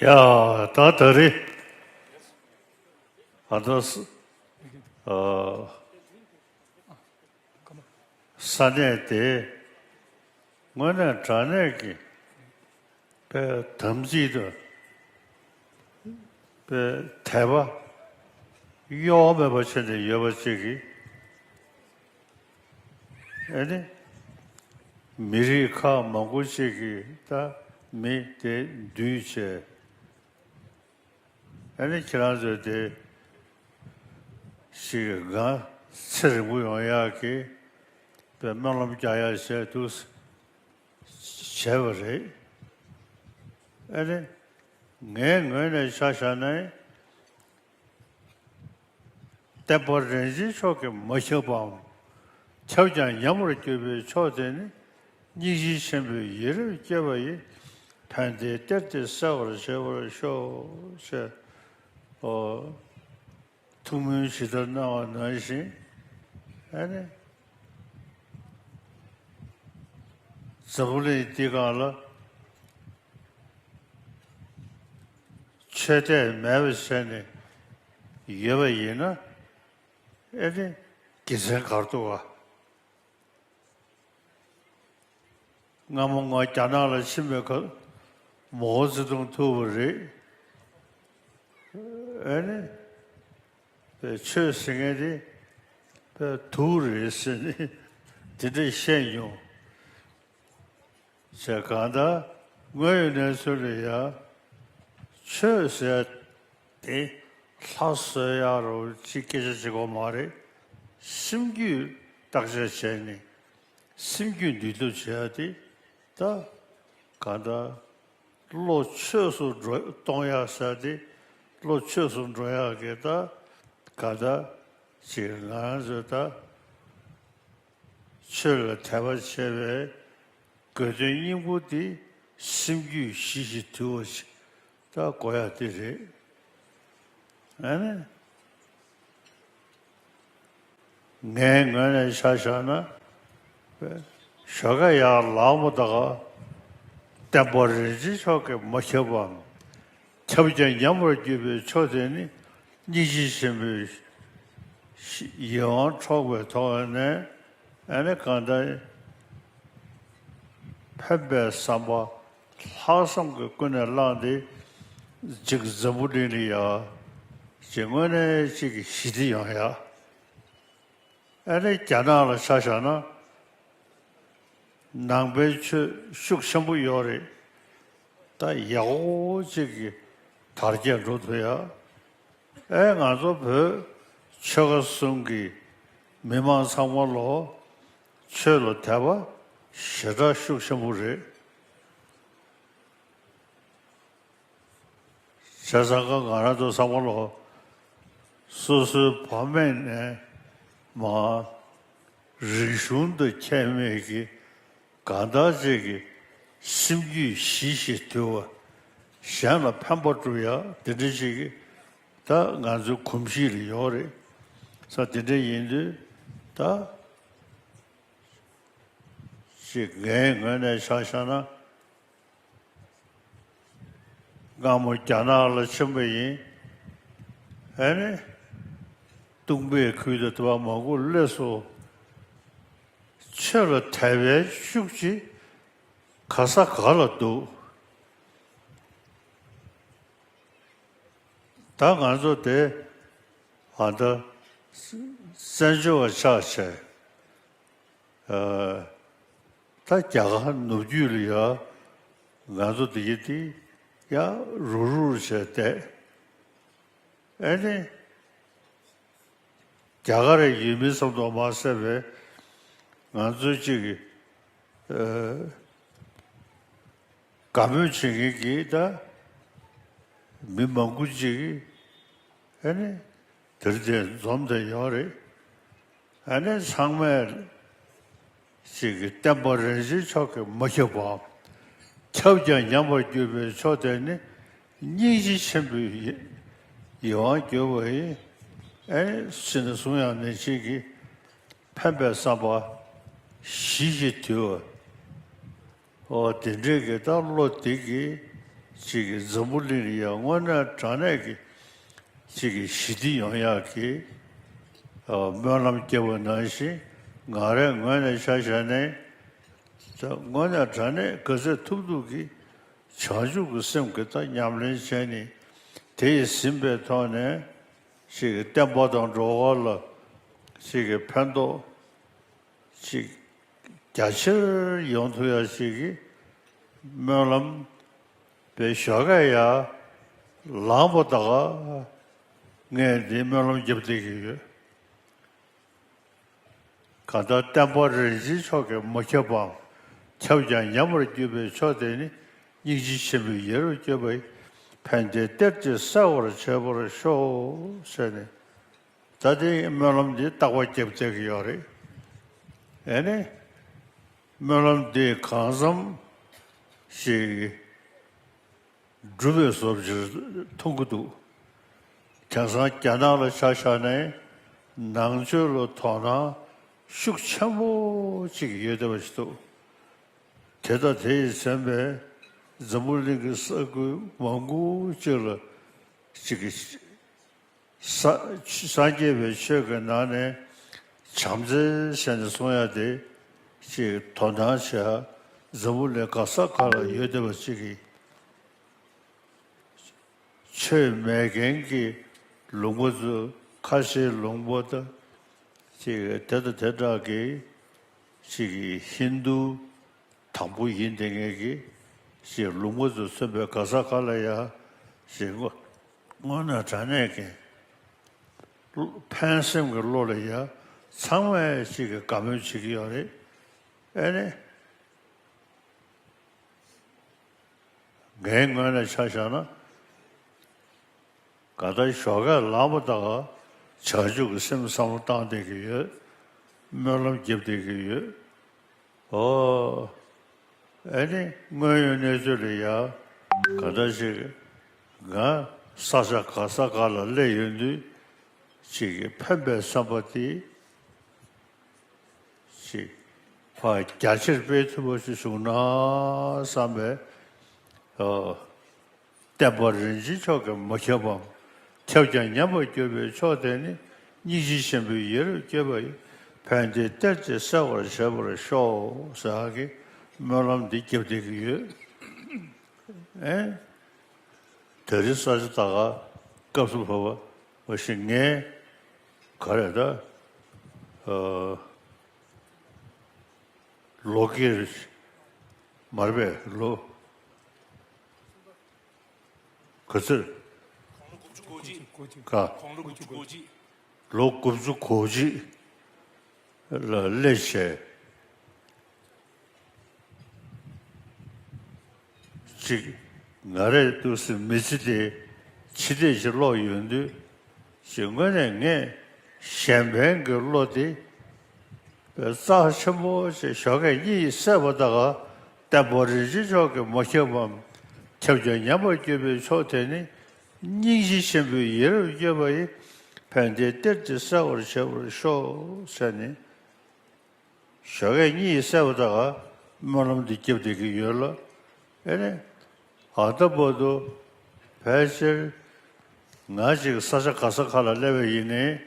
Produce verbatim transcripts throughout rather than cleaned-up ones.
ཡ། ད་ད་རེས་ཨ་ད་ས་ཨ་ས་གནས་དེ་དངོས་གནས་དྲང་གནས་ཀྱི་པའི་དམ་ཚིག་དང་པའི་དད་པ་གཡོ་བ་མེད་པ་བྱས་ནས་ཡོད་པ་ཅིག་གིས། ཨ་ནི་མི་རིགས་ཁག་མང་པོ་ཅིག་གིས་ད་མི་དེ་འདུས་བྱས། ཨ་ནི་ཁྱེད་རང་ཚོས་དེ་ཞིག་ང་ཚེ་རིང་པོ་ཡོང་ཡག་གི་པའི་སྨོན་ལམ་རྒྱག་ཡག་བྱས་འདུག་བྱས་པ་རེད། ཨ་ནི་ངའི་ངོས་ནས་ཆ་བཞག་ན། བསྟན་པ་རིན་ཆེན་མཆོག་གིས་མ་ཁྱབ་པའམ། ཁྱབ་ཀྱང་ཉམས་པར་གྱུར་པའི་ཕྱོགས་དེ་ནི། སྙིང་རྗེ་ཆེན་པོས་ཡིད་རབ་བསྐྱོད་པ་ཡིས། ཕན་བདེའི་གཏེར་དེ་གསལ་བར་བྱེད་པར་ཤོག །ཞེས་ཨོ། ཐུགས་སྨོན་ཇི་ལྟར་གནང་བ་ནང་བཞིན། ཨ་ནི། འཛམ་བུ་གླིང་འདི་སྒང་ལ། ཆོས་དད་མེད་པ་བྱས་ནས་ཡོད་པ་ཡིན་ན། ཨེ་ནི་དགེ་མཚན་ག་རེ་འདུག་ག། སྔ་མོ་ང་རྒྱ་ནག་ལ་ཕྱིན་པའི་སྐབས་མའོ་ཙེ་ཏུང་ཐུག་པ་རེད། ཨེ་ནི་པའི་ཆོས་ཟེར་མཁན་དེ་པའི་དུག་རེད་ཟེར་ནས་དེ་འདྲས་བཤད་མྱོང་། ཟེར་གང་ལྟར་དངོས་ཡོད་གནས་ཚུལ་ལ་ཡང་ཆོས་ཟེར་དེ་ལྷ་གསོལ་ཡག་རོ་ཅིག་སྐད་ཆ་བྱེད་དགོས་མ་རེད། སེམས་རྒྱུད་བརྟག་དཔྱད་བྱས་ནས་སེམས་རྒྱུད་འདུལ་ཐབས་བྱེད་ཡག་དེ་ད་གང་ལྟར་བློ་ཆོས་སུ་འགྲོ་གཏོང་ཡག་ཟེར་དེ་བློ་ཆོས་སུ་འགྲོ་ཡག་གི་ད་གང་ལྟར་ཅིག་ང་རང་ཚོས་ད། ཆོས་ལ་དད་པ་བྱས་པའི་དགོས་དོན་སྙིང་པོ་དེ་སེམས་རྒྱུད་ཞི་ཞིང་དུལ་བ་ཞིག་ད་དགོས་ཡག་དེ་རེད། ཨ་ནི། ངའི་ངོས་ནས་ཆ་བཞག་ན། ཞོགས་ཀ་ཡར་ལངས་པ་དང་། བསྟན་པ་རིན་ཆེན་མཆོག་གིས་མ་ཁྱབ་པའམ། ཁྱབ་ཀྱང་ཉམས་པར་གྱུར་པའི་ཕྱོགས་དེ་ནི། སྙིང་རྗེ་ཆེན་པོའི་ཡིད་དབང་འཕྲོག་པའི་ཐོག་ནས། ཨ་ནི་གང་ལྟར་ཕན་པའི་བསམ་པ་ལྷག་བསམ་གྱིས་ཀུན་ནས་བསླངས་ཏེ། ཅིག་འཛམ་བུ་གླིང་ལ་ཡ་ཅིག་དངོས་གནས་ཅིག་གི་ཞི་བདེ་ཡོང་ཡ། ཨ་ནི་རྒྱ་ནག་ལ་ཆ་བཞག་ན། ནང་པའི་ཆོས་ཤུགས་ཆེན་པོ་ཡོད་རེད། ད་ཡག་པོ་ཅིག་གི་དར་རྒྱས་འགྲོ་ཐུབ་ཡ། ཨེ་ང་ཚོ་བོད་ཆོལ་ཁ་གསུམ་གྱི་མི་མང་ཚང་མ་ལོ་ཆོས་ལ་དད་པ་ཞེ་དྲག་ཤུགས་ཆེན་པོ་རེད། བྱས་ཙང་ཀ་ང་རང་ཚོ་ཚང་མ་ལོ་སོ་སོའི་ཕ་མེས་ནས་མ་རིག་གཞུང་དུ་ཁྱད་མེད་ཀྱི་གང་ལྟར་ཅིག་གི་སེམས་རྒྱུད་ཞི་ཞིང་དུལ་བ། གཞན་ལ་ཕན་པ་སྒྲུབ་ཡག་དེ་འདྲ་ཅིག་གི་ད་ང་ཚོའི་གོམས་གཤིས་ལ་ཡོད་རེད། ས་དེ་འདྲ་ཡིན་དུས་ད་ཅིག་ངའི་ངོས་ནས་ཆ་བཞག་ན། སྔ་མོ་རྒྱ་ནག་ལ་ཕྱིན་པ་ཡིན། ཨ་ནི། སྟོང་པའི་ཁུལ་དུ་དུ་བ་མང་པོ་སླེབས་སོ། ཆོས་ལ་དད་པའི་ཤུགས་ཀྱིས་ག་ས་ག་ལ་འདུག་ད་ང་ཚོ་དེ་ཨ་ད་བཙན་བྱོལ་བ་ཆགས་བྱས། ད་རྒྱ་གར་ནུབ་རྒྱུད་ལ་ཡ་ང་ཚོ་འདི་གི་དེ་ཡ་རུག་རུག་བྱས་བསྡད། ཨེ་ནི། རྒྱ་གར་ཡུལ་མི་ཙམ་དུ་མ་ཟད་པའི་ང་ཚོའི་གཅིག་གི་དགའ་མོས་བྱེད་མཁན་གྱི་ད་མི་མང་པོ་ཅིག་གིས་ཨ་ནི་དེར་དེ་འཛོམས་བསྡད་ཡོད་རེད། ཨ་ནི་ཚང་མས་ཅིག་གི་བསྟན་པ་རིན་ཆེན་མཆོག་གིས་མ་ཁྱབ་པའམ། ཁྱབ་ཀྱང་ཉམས་པར་གྱུར་པའི་ཕྱོགས་དེ་ནི་སྙིང་རྗེ་ཆེན་པོའི་ཡིད་ཡིད་དབང་བསྒྱུར་བ་ཡིན། ཨེ་ཕྱི་ནས་གསུང་ཡང་ནས་ཅིག་གི་ཕན་པའི་བསམ་པ་ཞི་ཞིང་དུལ་བ། ཨོ་དེ་འདྲས་ཀྱི་ད་བློ་དེ་གིས་ ཅིག་གི་འཛམ་བུ་གླིང་ལ་ཡང་དངོས་གནས་དྲང་གནས་ཀྱི་ཅིག་གི་ཞི་བདེ་ཡོང་ཡག་གི་ཨ་སྨོན་ལམ་བརྒྱབ་པ་ནང་བཞིན། ང་རའི་ངོས་ནས་ཆ་བཞག་ནས། ད་དངོས་གནས་དྲང་གནས་ག་ཚོད་ཐུབ་ཐུབ་ཀྱིས་བྱང་ཆུབ་ཀྱི་སེམས་ཀྱི་ད་ཉམས་ལེན་བྱས་ནས། དེ་ཡིས་ཟིན་པའི་ཐོག་ནས་ཅིག་གི་བསྟན་པ་དང་འགྲོ་བ་ལ་ཅིག་གི་ཕན་ཐོགས་ཅིག་རྒྱ་ཆེར་ཡོང་ཐུབ་ཡ་ཞིག་གི་སྨོན་ལམ་པའི་ཞོགས་ཀས་ཡར་ལངས་པ་ད་ག་ངས་འདི་སྨོན་ལམ་བརྒྱབ་བསྡད་ཀྱི་ཡོད། གང་ལྟར་བསྟན་པ་རིན་ཆེན་མཆོག་གིས་མ་ཁྱབ་པའམ། ཁྱབ་ཀྱང་ཉམས་པར་གྱུར་པའི་ཕྱོགས་དེ་ནི། སྙིང་རྗེ་ཆེན་པོས་ཡིད་རབ་བསྐྱོད་པ་ཡིས། ཕན་བདེའི་གཏེར་གྱིས་གསལ་བར་བྱེད་པར་ཤོག་ཟེར་ནས། ད་དེ་སྨོན་ལམ་འདི་རྟག་པར་བརྒྱབ་བསྡད་ཀྱི་ཡོད་རེད། ཨེ་ནི། སྨོན་ལམ་འདི་གང་འཚམ་ཞིག་འགྲུབ་པའི་བཟོ་ཅིག་མཐོང་གི་འདུག་དེང་སང་རྒྱ་ནག་ལ་ཆ་བཞག་ནས་ནང་ཆོས་ལ་དོ་སྣང་ཤུགས་ཆེན་པོ་ཅིག་ཡོད་བསྡད་པ་ཞིག་འདུག་དེ་དང་དེ་ཡིས་མཚོན་པའི་འཛམ་བུ་གླིང་གི་ས་ཁུལ་མང་པོ་ཅིག་ལ་ཅིག་གི་ས་སངས་རྒྱས་པའི་ཆོས་ཀྱི་ནང་ནས་བྱམས་བརྩེ་ཟེར་ནས་གསུང་ཡ་དེ་ཅིག་དོ་སྣང་བྱེད་ཡ་འཛམ་བུ་གླིང་ག་ས་ག་ལ་ཡོད་བསྡད་པ་ཅིག་གི་ཆོས་མེད་མཁན་གྱི་ལུང་པ་ཚོ། ཁ་ཆེའི་ལུང་པ་དང་ཅིག་དེ་དང་དེ་འདྲ་གི་ཅིག་གི་ཧིན་དུ་དང་པོ་ཡིན་བསྡད་མཁན་གྱི་ཅིག་ལུང་པ་ཚོ་མཚོན་པའི་ག་ས་ག་ལ་ཡ་ཅིག་དངོས་དངོས་གནས་དྲང་གནས་ཀྱི་ཕན་སེམས་ཀྱི་བློ་ལ་ཡ་ཚང་མས་ཅིག་གི་དགའ་མོས་བྱེད་ཀྱི་ཡོད་རེད། ཨེ་ནི། ངའི་ངོས་ནས་ཆ་བཞག་ན། གང་ལྟར་ཞོགས་ཀས་ལངས་པ་དང་བྱང་ཆུབ་ཀྱི་སེམས་བསམ་བློ་བཏང་བསྡད་ཀྱི་ཡོད། སྨོན་ལམ་བརྒྱབ་བསྡད་ཀྱི་ཡོད། ཨོ། ཨེ་ནི་དངོས་ཡོད་གནས་ཚུལ་ལ་ཡ་གང་ལྟར་ཞིག་ང་ས་ཆ་ག་ས་ག་ལ་སླེབས་ཡོང་དུས་ཅིག་གི་ཕན་པའི་བསམ་པ་དེ། ཅིག་ཕར་རྒྱ་ཆེར་སྤེལ་ཐུབ་པ་ཞིག་བྱུང་ན་བསམ་པའི། ཨོ། བསྟན་པ་རིན་ཆེན་མཆོག་གིས་མ་ཁྱབ་པའམ། ཁྱབ་ཀྱང་ཉམས་པར་གྱུར་པའི་ཕྱོགས་དེ་ནི། སྙིང་རྗེ་ཆེན་པོས་ཡིད་རབ་བསྐྱོད་པ་ཡིས། ཕན་བདེའི་གཏེར་གྱིས་གསལ་བར་བྱེད་པར་ཤོག་ཟེར་གྱི་སྨོན་ལམ་འདི་བརྒྱབ་བསྡད་ཀྱི་ཡོད། ཨེ། དེ་རིང་ས་ཆ་ད་ག་སྐབས་སུ་བབ་པ་མ་གཞི་ངས་ག་རེ་ད། ཨ། ལོ་ཀིར་མར་པས་ལོ་ག་ཚོད་ག་ལོ་དགུ་བཅུ་གོ་གཅིག་ལ་སླེབས་བྱས། ཅིག་ང་རའི་འདུག་སེ་མི་ཚེ་དེ་ཕྱི་བལྟས་ཤིག་ཀློག་ཡོང་དུས། ཅིག་དངོས་གནས་ངས་གཞན་ཕན་གྱི་བློ་དེ་རྩ་ཆེན་པོ་ཞིག་ཞོགས་ཀས་གཉིད་སད་པ་དང་བསྟན་པ་རིན་ཆེན་མཆོག་གིས་མ་ཁྱབ་པའམ། ཁྱབ་ཀྱང་ཉམས་པར་གྱུར་པའི་ཕྱོགས་དེ་ནི། སྙིང་རྗེ་ཆེན་པོས་ཡིད་རབ་བསྐྱོད་པ་ཡིས། ཕན་བདེའི་གཏེར་གྱིས་གསལ་བར་བྱེད་པར་ཤོག་ཟེར་ནས། ཞོགས་ཀས་གཉིད་སད་པ་དང་སྨོན་ལམ་འདི་བརྒྱབ་བསྡད་ཀྱི་ཡོད་ལ། ཨེ་ནས། ད་ལྟ་བར་དུ་ཕལ་ཆེར་ང་ཅིག་ས་ཆ་ག་ས་ག་ལ་སླེབས་པ་ཡིན་ནའི།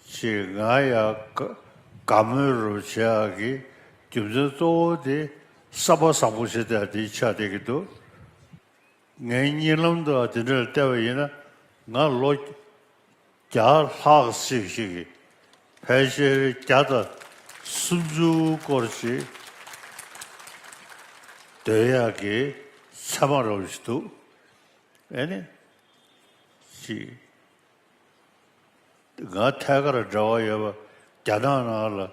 ཅིག་ང་ཡ་དགའ་དགའ་མོས་རུ་བྱེད་ཡག་གི་རྒྱུ་མཚན་གཙོ་བོ་དེ་བསམ་པ་བཟང་པོ་བྱེད་བསྡད་དེ་ཆགས་བསྡད་ཀྱི་འདུག་ངའི་གཉིད་ལམ་དུ་དེ་འདྲར་བལྟས་པ་ཡིན་ན། ང་ལོ་བརྒྱ་ལྷག་ཙམ་ཞིག་གི་ཕལ་ཆེར་བརྒྱ་དང་སུམ་ཅུ་སྐོར་ཞིག་སྡོད་ཡག་གི་མཚན་མ་རོབ་ཞིག་འདུག་ཨེ་ནི། ཅིག་ང་ཐད་ཀར་འབྲེལ་བ་ཡོད་པ་རྒྱ་ནག་ནང་ལ་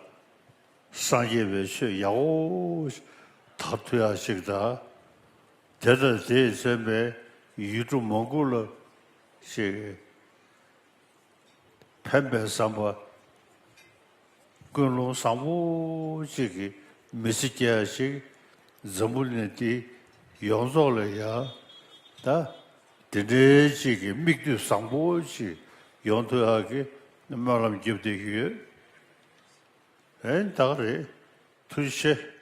སངས་རྒྱས་པའི་ཆོས་ཡག་པོ་དར་ཐུབ་ཡག་ཅིག་དང་། དེ་དང་དེས་མཚོན་པའི་ཡུལ་གྲུ་མང་པོ་ལ་ཅིག་ཕན་པའི་བསམ་པ། ཀུན་སློང་བཟང་པོ་ཅིག་གི་མི་ཚེ་སྐྱེལ་ཡག་ཅིག་འཛམ་བུ་གླིང་འདི་ཡོངས་རྫོགས་ལ་ཡང་ད་དེ་འདྲའི་ཅིག་གི་མིག་ལྟོས་བཟང་པོ་ཅིག་ཡོང་ཐུབ་ཡག་གི་སྨོན་ལམ་རྒྱབ་བསྡད་ཀྱི་ཡོད། ཨེ་ད་ག་རེད། ཐུགས་རྗེ་ཆེ།